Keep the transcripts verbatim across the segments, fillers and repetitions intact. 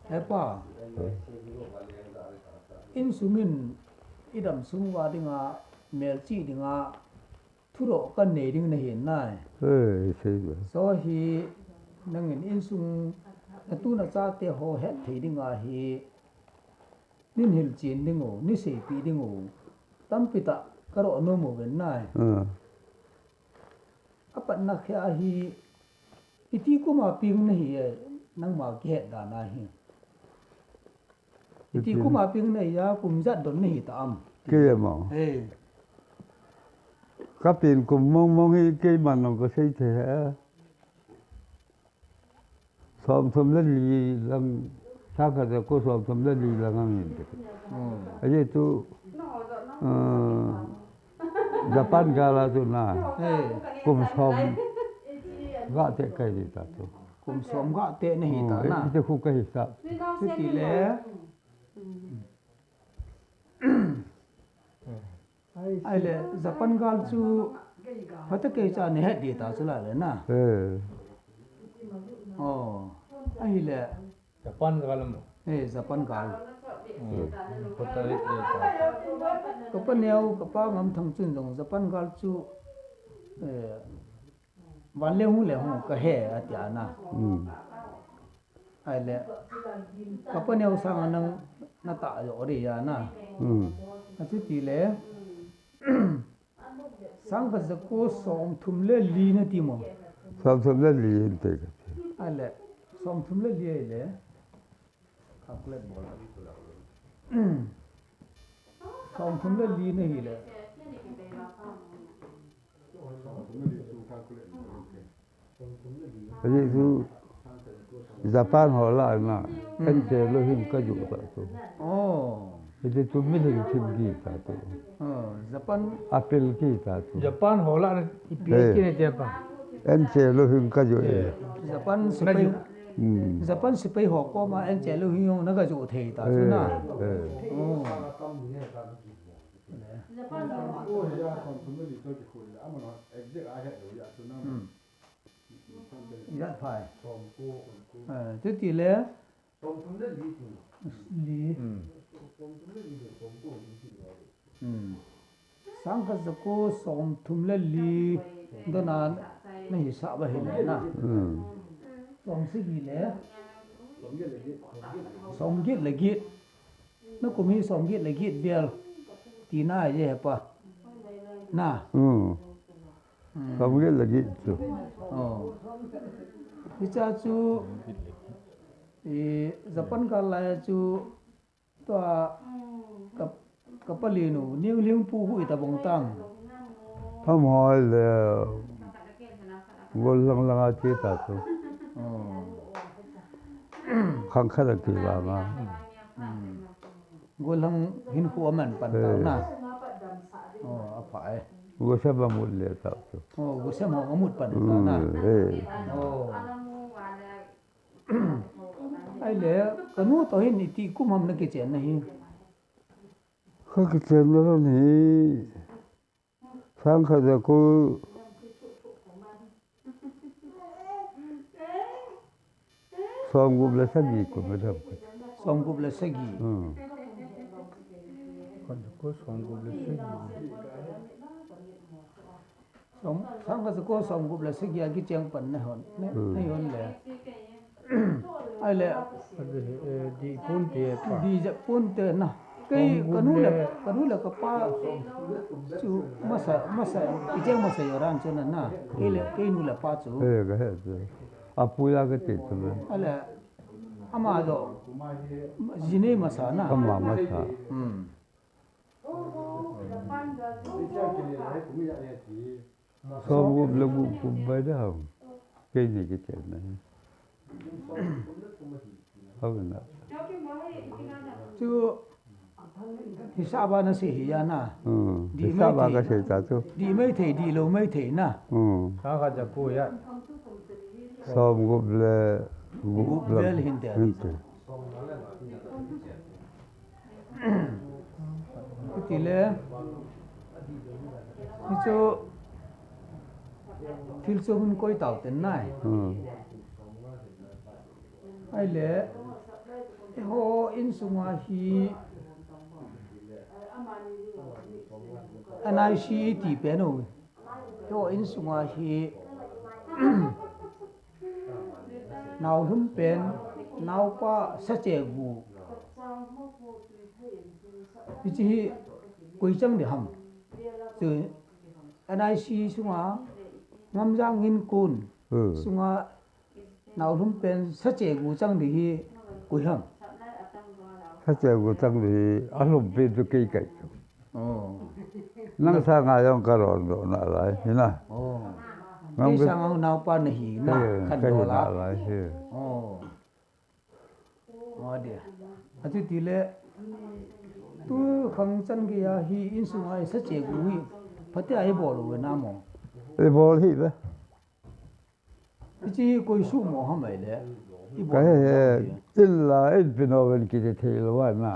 Hepa, insungin idam sung uva dinga, melchih dinga, thudoh kanei ding nahi nai. Ei, sei ve. So hi nangin insung natu nachate ho hetthei dinga hi, nin hilchen ding u, nin seipeh ding u, tampi tah kadoh nom uvin nai. Ah. Apatna khia hi, iti kuma peng nahi e, nangma kihet dan a hi. Iti kuma peng nahi a, kum ijat don nahi ta am? Kei mo. Ei. Kapen kum mong mong hi keiman jong kasei thei e. Somthum le li lang, sangkhat jako somthum le li lang ahin. Hmm. Ajeh chu, ah, Japan gal a chu na. Ei. Kum som ga teh kahi ta chu. Kum som ga teh nahi ta na. Hmm, eh, chu khu kahisap. Chutile. Ahile, Japan gal chu, phatah kei cha nahet ding ta chu la le na. Eh. Oh, ahile. Japan gal mo. Eh, Japan gal. Hmm. Phatah kei cha. Kapa neo, kapa Ngamthang chun jong Japan gal chu, eh, van le hung le hung kahe ati a na. Hmm. Ahile, kapa neo sanga nang natah jo ri a na. Hmm. Achutile, sangkhat jako somthum le li nati mo. Somthum le li inte. Ahile, somthum le li ahile. Calculate bol. Somthum le li nahile. Ajeh chu Japan ho lah a na, hmm, anche lou hin kajoh ta chu. Oh. Ajeh chu mi lhing thim kit ta chu. Oh, Japan. Apel kit ta chu. Japan ho lah a na, ipel kit na Japan. Anche lou hin kajoh e. Japan sepai. Hmm. Japan sepai ho koma anche lou hin jong naga joh thei ta chu na. Eh, eh. Oh. Hmm. Ijat phai. Eh, chutile. Li. Hmm. Hmm. Sangkhat jako somthum le li dona nahisap ahile na. Hmm. Somsagi le. Somget le get. Nakum hi somget le get bel tina ahi hepa. Na. Hmm. Hmm. Somget le get chu. Oh. Hicha chu, eh, Japan gal lai chu tua ka, kapa linu, Niu Liu pu hu ita bong tam. Amahoi le, gol lang lang a che ta chu. Oh. Khang khat a kivang a. Hmm. Golhang hinkho aman pan tau na. Eh. Oh, apha e. Gosem amut le tau chu. Oh, Gosem ho amut pan tau na. Hmm, eh. Oh. Ahile, kanu toh hin iti kum ham nakichen na hi. Kakichen na hi. Sangkhat jako somgup le sagi kum a dam. Somgup le sagi. Hmm. Sangkhat jako somgup le sagi. Som, sangkhat jako somgup le sagi a kicheng pan nahon, na, hmm, nahon le. Ahile. Adi, eh, dih ponte pa. Dih jep ponte na. Kei, somgup kanu le, le, kanu le kapa chu masa, masa, kicheng masa joran chu na na. Kei le, kei nu le pa chu. Eh, kahe chu. Apuia kati chu. Ahile, ama jo, ji nei masa na. Ama masa. Hmm. Somgup le gup kum bai da ham. Kei ni kichen na. Hau na. Chu hisap a nasei hi a na. Hmm. Dih mai thei. Hisap a kasei ta chu. Dih mai thei, dih lou mai thei na. Hmm. Sangkhat jako a. Somgup le gup, gup lang. Bel hinte. Hinte. Chutile, hichu, Thil chu hun koi tau ten nai. Hmm. Ai le, eiho insunga hi N I C ti pen u. Eiho insunga hi nau lhum pen, naupa sache gu. Hichi hi koi chang di ham. Chu N I C sunga Ngamjang in kun Hmm. sunga nau lhum pen sache gu chang di hi koi ham. Sache gu chang di hi alhum pen chu kei kai chu. Oh. Nang sanga jong ka ron doh nalai, hina. Oh. Ngam Kei ka sanga naupa na hi na, Eh, khan ka hi doh la. nalai, he. Oh. Oh, dia. Achuti le, tu khang chan geiya hi insunga sache gu hi, phatea i bol u ve na mo. I bol hi ve. Hichi koi suhmo ham ai le. I bol Ka he u he, ham ai. illa in pino ven kiti thei lou va na.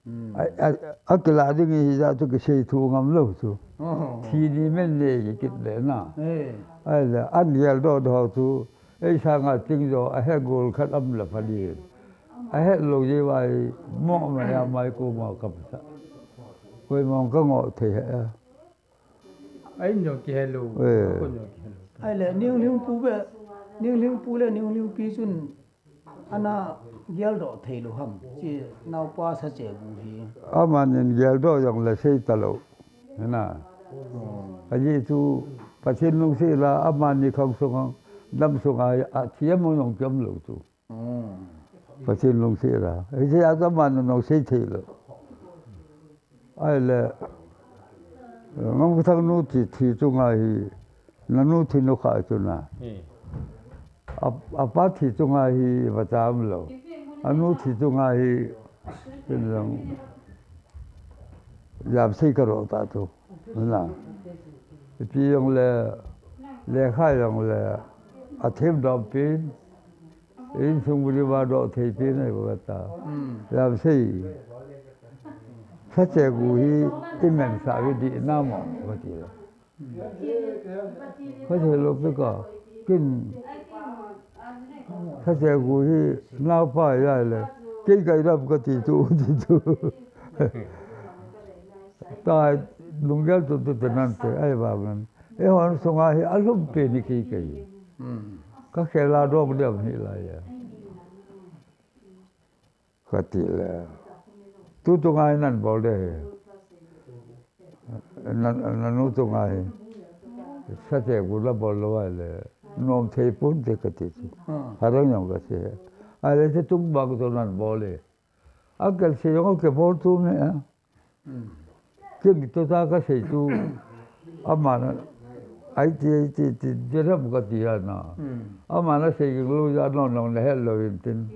Hmm. A, a, a kila ding hi ja chu kisei thu ngam lou chu. Oh. Thi ni men ne ki kit le na. Eh. Ai le, an gel doh doh chu. Ei sanga ting jo, a he gol khat am la pha di. A he lou je vai, mo ma ya mai ko ma kam sa. Koi mong ka ngo thei he. Ai, nyo ki hello. Eh. Ko nyo ki hello. Ai le, Ning Hling pu ve, Ning Hling pu le Ning Hling pi chun ana gel doh thei lou ham. Chi naupa sache gu hi. Amanin gel doh jong le sei ta lou. Hina. Oh. Aji chu Pathen lungset la amani khang sung dam sunga a thiam mo jong kiam lou chu. Oh. Pathen lungset la. Hiche a chu amanin jong sei thei lou. Ai le, Ngamkathang nu thi, thi chunga hi, na nu thi nu kha chu na. Hmm. A, a pa thi chunga hi, va cham lou. A nu thi chunga hi, tin jong, jam sei ka ro ta tu. Na. Ipi jong le, lekha jong le, a them dom pin, Insung buri va doh thei pi nai va ta. Hmm. Jam sei. Sache gu hi i men sa vi di na mo va ti le. Ka thei lou pi ka. Kin. Sache gu hi naupa ya le. Kei kai dam ka ti tu ti tu. Ta lunggel tu tu te nan te ai va ngan. Eihon sunga hi alhum pi ni kei kai. Hmm. Ka khel a dong diam hi lai ya. Ka ti le. Tu tu ngai nan bol de. Nan, nan nu tu ngai. Sache gu la bol lou ai le. Nom thei pon te ka ti tu. Hmm. Harang jong ka se. Ai le te tung bang tu nan bol le. A kal se jong ke bol tu me a. Hmm. Ken kitoh ta ka sei tu, amana, ai ti, ai ti, ti, jerem ka ti a na. Hmm. Amana sei keng lou ja non non na het lou in tin.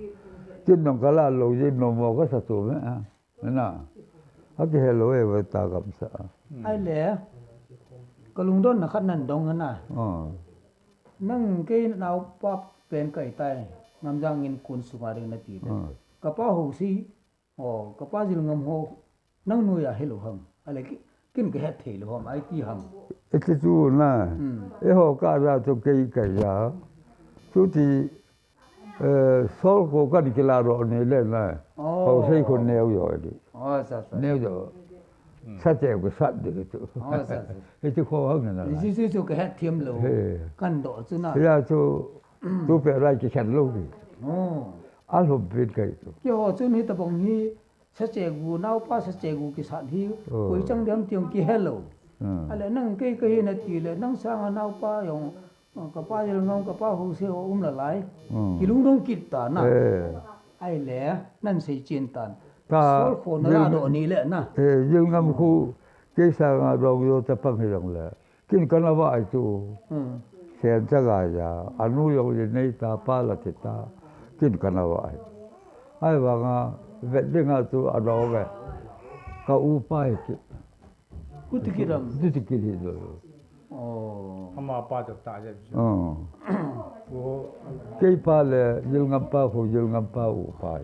Ken nong ka la lou je nom mo ka sa tu me a. Na. A kihe lou e va ta kam sa. Hmm. Ai le, ka lungdon na khat nan dong na. Ah. Nang kei naupa pen kai tai, Ngamjang in kun sunga ding na ti le. Ah. Ka pa ho si, Oh, ka pa Jilngam ho, nang noiya helou ham. Ale ki, kin ka het thei lou ham, ai ti ham. Iti chu na. Hmm. Eiho ka ja chu kei ka ja. Chuti, eh, sol ko kan kila ro ni le na. Oh. Ho sei ko neo jo di. Oh, sa, sa. Neo jo. Hmm. Sache ko sat di chu. Oh, sa, sa. Iti ko hang na. Iti chu chu ka het thiam lou. He. Kan doh chu na. Ya chu, tu pe rai ki khen lou di. Oh. Alhum pin kai chu. Keiho chun hitabang hi, Sache gu, naupa sache gu kisat hi, Oh. koi chang diam ti jong kihe lou. Hmm. Ale nang kei ka hi na ti le, nang sanga naupa jong, uh, ka pa Jilngam, ka pa Hose ho um la lai. Hmm. Kilungdong kit ta na. Eh. Ai le, nan sei chen tan. Ta Sol kho na la Jil-, doh ni le na. Eh, Jilngam khu, kei sanga dong jo ta pang hi jong le. Kin kana va ai tu. Hmm. Sen cha ga ja. Anu jong le nei ta pa la thi ta. Kin kana va ai. Ai vanga vet ding a tu a dong ve. Ka u pa hi ki. Ku ti ki ram. Ti ti ki hi do. Oh. Ama pa to ta ja. Oh. Wo. Kei pa le Jilngam pa khu Jilngam pa u pa.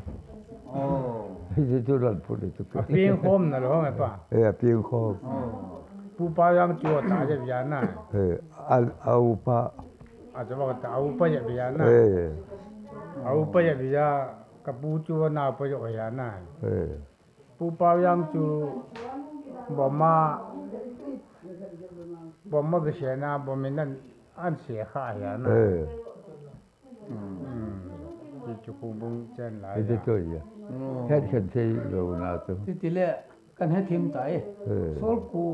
Oh. Hi tu ran pu le tu. A pieng khom na lo me pa. Eh, a pieng khom. Oh. Upa jang chu ta je bia na. Eh, a, a upa. A chu ba ta upa je bia na. Eh. A upa je bia ka pu chu na pa jo ya na. Eh. Pu pa jang chu boma boma be se na bomin an an se kha ya na. Eh. Ti chu kung bung chen lai. Ti ya. Ti ya. Khen khen sei lo na tu. Ti ti le kan he thim tai. Eh. Sol ku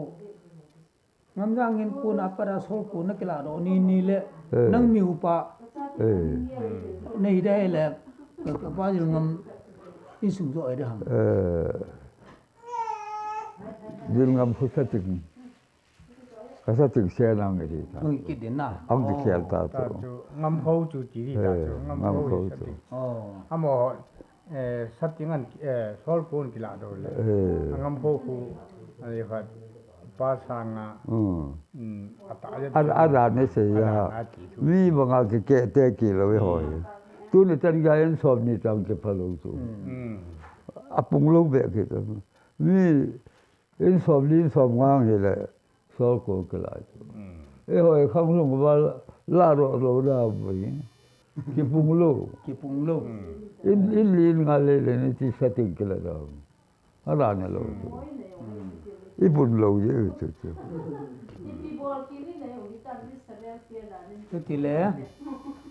Ngamjang in kun a para sol kun na kila do ni ni le. Eh. Nang ni upa. Eh. Nei dai le. Ka pa jil ngam in sum jo ai de ham. Eh. Jil ngam khu sa ting. Ka sa ting se nang ni ta. Nung ki din na. Ang ki khel ta tu. Ngam ho chu ti di ta chu. Eh, ngam ho chu. Oh. Amo Eh, sa ting an, eh, sol kun kila do le. Eh. Angam ho khu, ani khat, pa sanga, mm, ata ya. Ada, ada ne se ya. Ada na ti thu. Mi banga ke ke te ki lo e hoi. Tuni tan ga en som ni tang ke pha lo tu. Mm. Apung lo be ke ta. Mi In som lin som ngang hi le, sol ko ke lai chu. Mm. E hoi khang lung va la ro ro da bui. Ki pung lo. Ki pung lo. Mm. In, in lin nga le le ni ti sa ting ke la da. A la ne lo chu. Mm. I pun lo ye chu chu. Chu ti le,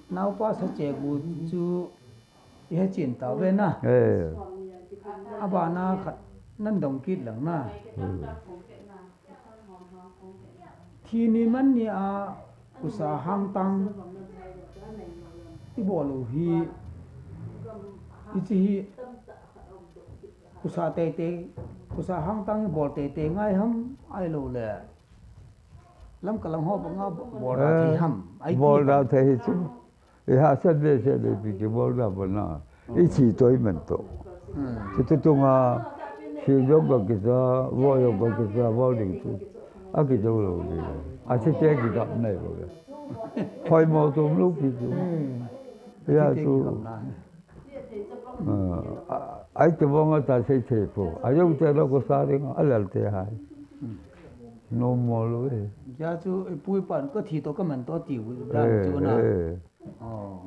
nau pa sa che gu chu, i he chin ta ve na. Eh. A ba na khat nan dong kit lang na. Hmm. Thi ni man ni a kusa hang tang i bol u hi, i chi hi kusa tei tei, kusa hang tang i bol tei tei ngai ham ai lo le. Lam ka lang ho ba nga bol da thei ham. Ai bol da thei hi chu. I ha sa be se be pi ki bol da ba na. I chi toi man to. Hmm. Chi tu tu nga, si jong ka ki sa, vo jong ka ki sa, vo ding tu. A ki jong lo ding. A chi te ki gap nai ba. Khoi mo tum lo ki tu. Hmm. Ya tu. Ah, ai te bong a ta sei sei po. A jong te lo ko sa ding, a lal te hai. Hmm. No mo lo e. Ja chu i pui pan ka thi to ka man to ti u dan chu na. Eh. Oh.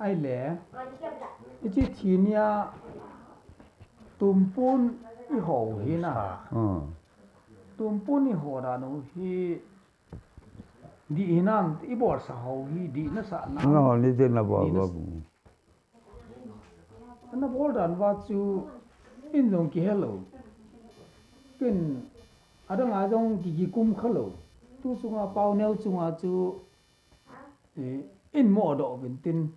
Ai le, i chi thi nia tumpun i ho hi na. Hmm. Tumpun i ho dan u hi di hi nam i bol sa ho hi di na sa na. No, ni te na bol di na ba. Sa-, na bol dan va chu in jong ki hello. Kin adang a jong ki ki kum kha lo. Tu chunga pau neo chunga chu, eh, in mo do vin tin.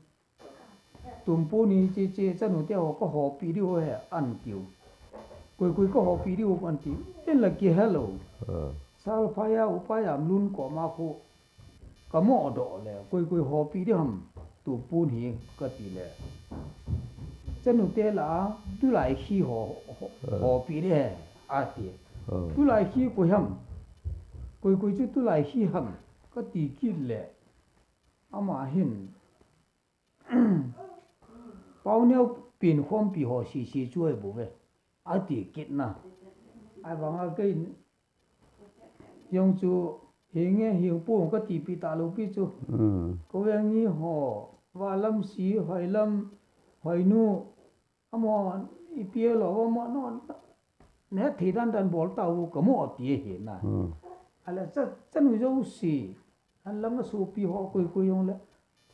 Tumpu ni chi chi chanu te ho ka hopi diu he an tiu. Kui kui ka hopi diu an tiu. In la ki hello. Ah. Sal phaya upa ya lun ko ma khu. Ka mo do le. Kui kui hopi di ham. Tumpu ni ka ti le. Chanu te la tulai khi ho, ho, ah, hopi di he. A ti. Ah. Tulai khi kui ham. Kui kui chu tulai khi ham. Ka ti kit le. Ama hin. Pau neo pin khompi ho si si chu ai bu ve. A ti kit na. Ai vang a kei jong chu hi nge hi pu ka ti pi ta lo pi chu. Hmm. Ko ve ngi ho va lam si hoi lam hoi nu. Amo i pi lo amo no. Ne thi dan dan bol ta u ka mo ti hi na. Hmm. Ala cha chanu jo si. An lam a supi ho kui kui jong le.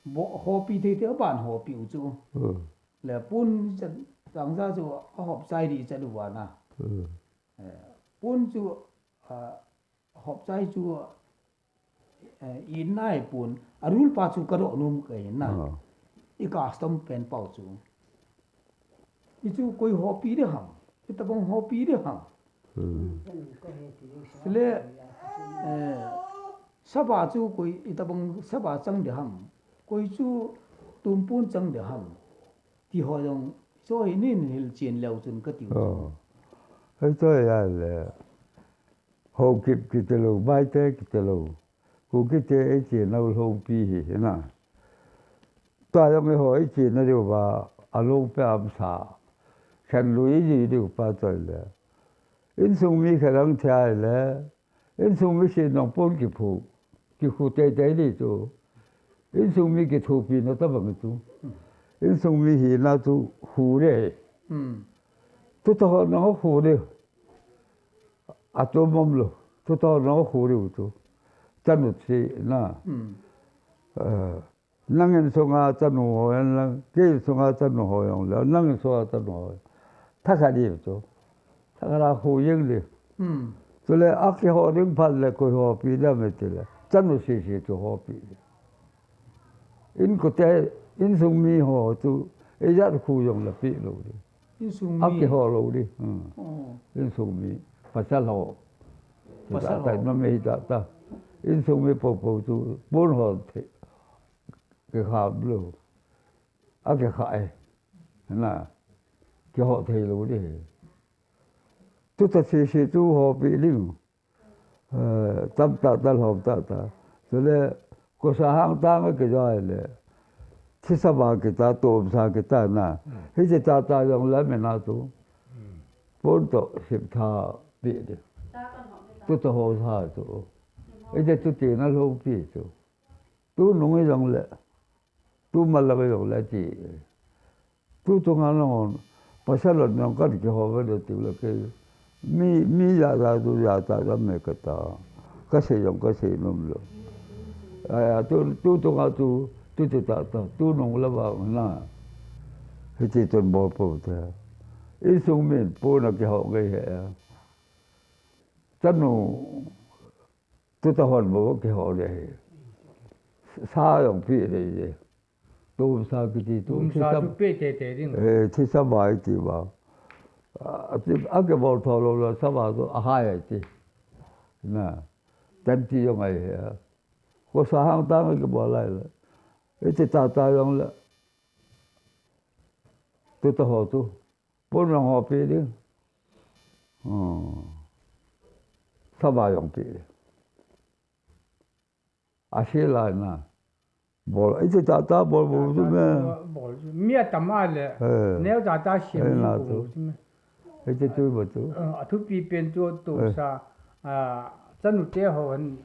Bo hopi thei thei a ban hopi u chu. Hmm. Le pun chan, chang ja chu a hop chai di cha du va na. Hmm. Eh, pun chu, a, hop chai chu, eh, i nai pun, a rul pa chu ka do num ka hi na. Ah. I custom pen pau chu. I chu koi hopi de ham. I tabang hopi de ham. Hmm. Sile, eh, saba chu koi i tabang saba chang de ham. Koi chu tumpun chang de ham. Ti ho jong cho hi nin hil chin leu chun ka tiu. Oh. Hei cho ya le. Ho kip ki te lo, bai te ki te lo. Ku ki te e chi nau lo pi hi na. Tua jong e ho i chi na diu va, a lung pe am sa. Khen lui i ji diu pa choi le. Insung mi khat hung thi a ahile, insung mi se nong pon kiphu, kikhu teitei di chu. Insung mi kithopina tabang chu. Insung mi hina chu khu le. Hmm. Tuta ho nong khu le. Atom bom lo. Tuta ho nong khu le chu. Chanu sina. Hmm. Eh, Nang insunga chanu ho jong le, kei insunga chanu ho jong le, nang insunga chanu ho. Thakhat di chu. Thakhat a khu jeng di. Hmm. Chule akiho ding phat le koi hopi dam e tile. Chanu sese chu hopi. Inkote, insung mi ho chu, ijat khu jong le pe lou di. Insung mi. Akiho lou di. Hmm. Oh. Insung mi. Pasal ho. Pasal ho. Tah tah, numei tah tah. Insung mi popo chu pon ho thei. Kikham lou. Akikha e. Na. Kiho thei lou di. Tuta sese chu hopi ding. Eh, tam tah tah, lhom tah tah. Chule, kosa hang tang a kijoi le. Thisa ba kita, tomsa kita na. Hmm. Hiche tah tah jong le mina tu. Hmm. Pon to sip tha pi di. Tuta ho sa tu. Hiche tu tina lhom pi tu. Tunung jong le. Tumal la ka jong le ti. Tutung a nang on, pasal on nang kan kiho ve le ti le kei. Mi, mi ja ja tu ja ta ja me ka ta. Ka sei jong ka sei nom lou. Aya, tu, tutung a tu, tu tu ta ta, tunung la ba na. Hiti tun bol po te. Insung min pon a kiho ngai he. Chanu, tuta hon bo kiho le he. Sa jong pi le je. Tomsa kiti tu, tomsa thisa, tu pe teitei ding. Eh, thisa ba iti ba. A, ati, akibol tho lou le, sa ba tu, ahai iti. Na, tan ti jong ahi he. Kosa hang tang a kibol lai le. Iti tah tah jong le. Tuta ho tu. Pon jong hopi ding. Hmm. Sa ba jong pi ding. Ahi lai na. Bol, iti tah tah bol bol tu me. Bol, mi atam a le. Eh. Neo tah tah sim. Eh, ni na bol tu. Tu me. Iti tu ba tu. Eh, athupi pen tu, tomsa. Eh. A, chanu te ho han.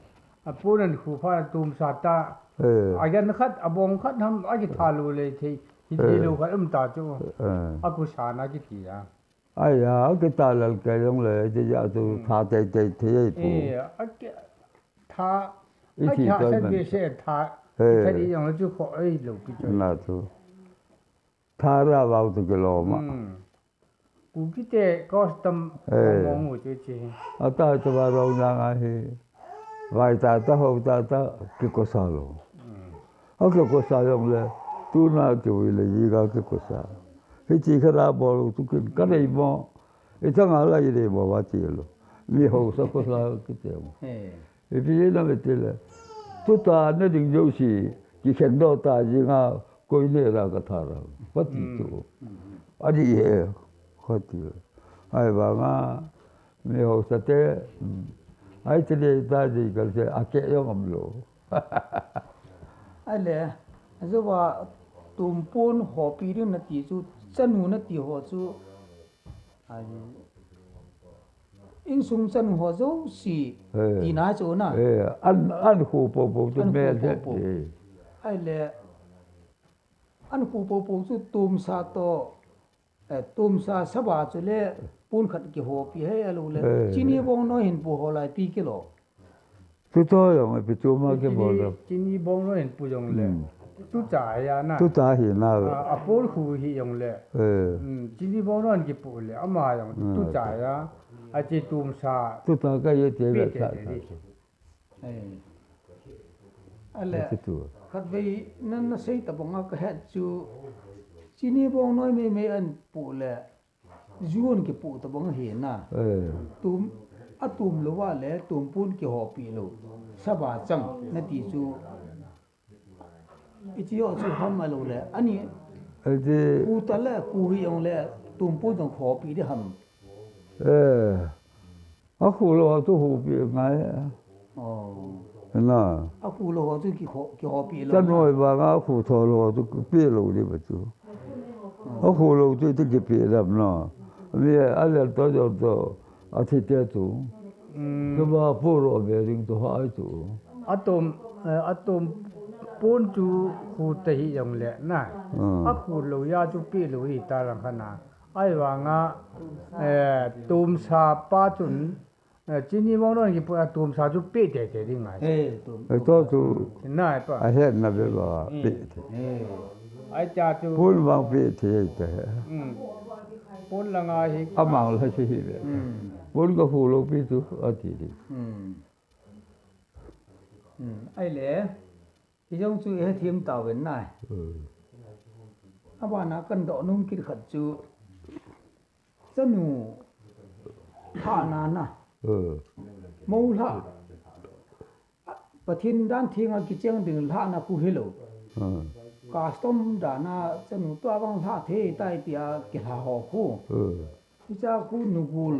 Apon an khu pha tomsa ta. Eh. Ajan khat, abong khat ham, akitha lou le thei. Hiti lou khat um ta chu. Eh. Akosa na kiti a. Aya, akitha lal kei jong le, iti ja tu, hmm, tha teitei thei pu. Eh, aki, tha, iti akitha sa be se tha, eh, tha di jong le chu kho ei lou ki chu. Na tu. Tha ra vau tu kilom a. Hmm. Kukite custom, eh, mong u chu chi. Ata chu va rong jang ahi. Vai tah tah, ho tah tah, kikosa lou. Hmm. Akikosa jong le, tuna kivui le jiga kikosa. Hiti khat a bol tu kin, ka nei mo. Ithang a la i nei mo va ti lou. Mi hausa kosa kiti mo. Eh. Ipi jeh a na ve ti le. Tuta na ding jouse, kikhen doh ta jing a, koi ne ra ka tha ra. Pati tu. Hmm. Ani he, kati. Ahivang a, mi hausa te, hmm. Ai te le ta ji kal se, ake jong um lou. Ahile, ajo va tumpon hopi ding nati chu, chanu nati ho chu, ai, insung chanu ho jouse, eh, tina chu na. Eh, an, an khu popo chu. An khu me popo. Eh. Ahile, an khu popo chu tomsa to, eh, tomsa saba chu le pon khat kihopi he a lou le. Eh. Chini bong noi hin pu ho lai pi kilo. Tuta jong ipi tu ma kibol ra. Chini bong noi hin pu jong le. Hmm. Tuta hi a na. Tuta hi na. A, apon khu hi jong le. Eh. Hmm, chini bong noi hin kipu le. Ama jong, hmm, tuta hi a. Ache tomsa. Tuta ka ye te ve sa. Eh. Ahile, khatvei na, na sei tabang a ka het chu, chini bong noi mei mei an pu le, ju an kipu tabang ahi na. Eh. Tum, atum lou va le, tumpon kihopi lou. Saba chang, nati chu. Iti ho chu ham a lou le, ani, khu ta le, khu hi jong le, tumpon jong hopi di ham. Eh. Akhu lou a chu hopi ngai. Oh. Na. Akhu lou a chu kiho, kihopi lou. Chanu vang a khu tho lou a chu pe lou di ba chu. Oh. Akhu lou chu ti kipe dam na. Mi a le to jo to. Athi te chu. Tua puro be ding tu hai chu. Atom, eh, atom pon chu khu te hi jong le na. A khu lo ya chu pe lo hi ta lang khana. Ai vanga, eh, tumsa pa chun, eh, chini mong don ki pu atumsa chu pe te te ding ai. Ai to chu. Nai pa. A het na be ba pe te. Ai cha chu. Pon vang pe te te. Pon langa hi. Amang la si hi be. Pon ka khu lo pi chu ati di. Ai le. Hi jong chu he thim ta ven nai. Abana kan do nung kit khat chu. Chanu lhahna na. Mo lhah. Pathen dan thenga kicheng ding lhahna khu hilou. Custom dana chanu tua vang lhah thei tai tia kilha ho khu. Hicha khu nugul.